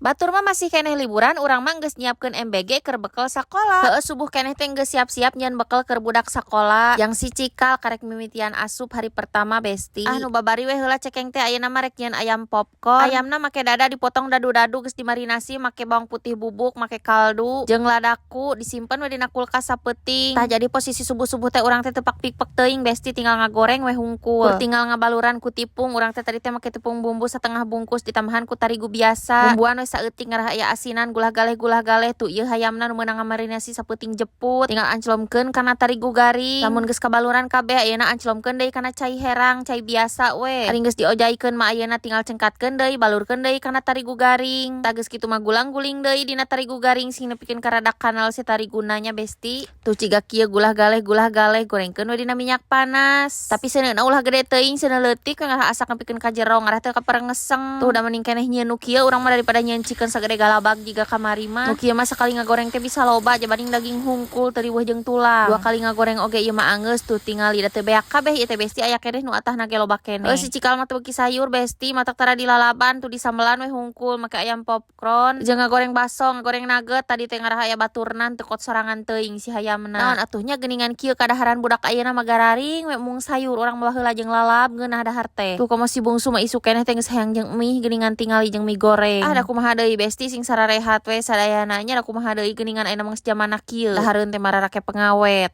Batur mah masih keneh liburan, urang mah geus nyiapkeun MBG keur bekel sakola. Heueuh, subuh keneh teh geus siap-siap nyieun bekel keur budak sakola. Yang si Cikal karek mimitian asup hari pertama, Besti. Ah, nu babari we heula cekeng teh ayeuna mah rek nyieun ayam popcorn. Ayamna make dada dipotong dadu-dadu, geus dimarinasi make bawang putih bubuk, make kaldu jeung ladaku, disimpen we dina kulkas sapeuting. Tah, jadi posisi subuh-subuh teh urang teh teu pak pikpek teuing, Besti, tinggal ngagoreng we hungkul. Kur tinggal ngabaluran ku tipung, urang teh tadi teh make tepung bumbu setengah bungkus ditambahan ku tarigu biasa. Bumbuan we saeutik ngarah aya asinan, gulah galeh gulah galeh. Tuh, ieu hayamna nu meunang ngamarinasi sapeuting jeput, tinggal anclomkeun kana tarigu garing. Lamun geus kabaluran kabeh, ayeuna anclomkeun deui kana cai herang, cai biasa we. Ari geus diojaikeun mah ayeuna tinggal cengkatkeun deui, balurkeun deui kana tarigu garing. Tah, geus kitu mah gulang-guling deui dina tarigu garing sing nepikeun ka rada kanal si tariguna nya, Besti. Tuh, ciga kieu, gulah galeh gulah galeh, gorengkeun we dina minyak panas. Tapi seuneuna ulah gede teuing, seuneu leutik we, ngarah asak nepikeun ka jero, ngarah teu kaperengeseng. Tuh, da mending keneh nyieun nu kieu urang mah daripada nyieun chicken sagede galabag jiga kamari mah. Nu kieu mah sakali ngagoreng teh bisa loba jabanding daging hungkul teu riweuh jeung tulang. Dua kali ngagoreng oge ieu mah anggeus. Tuh, tingali da teu beak kabeh ieu teh, Besti, aya keneh nu atahna ge loba keneh. Heuh, si Cikal mah teu beuki sayur, Besti, matak tara dilalaban. Tuh, disambelan we hungkul make ayam popcorn jeung ngagoreng baso, ngagoreng nugget tadi teh ngarah aya baturnan, teu kot sorangan teuing si hayamna. Naon atuh nya, geuningan kieu kadaharan budak ayeuna mah gararing we mung sayur. Urang mah baheula jeung lalap ngeunah dahar teh. Tuh, komo si bungsu mah isuk keneh teh geus hayang jeung mie geuningan, tingali jeung mie goreng. Ah, da kumaha deui, Besti, sing sararehat we sadayana nya, da kumaha deui geuningan ayeuna mah geus jamanna kieu, dahareun teh mararake pengawet.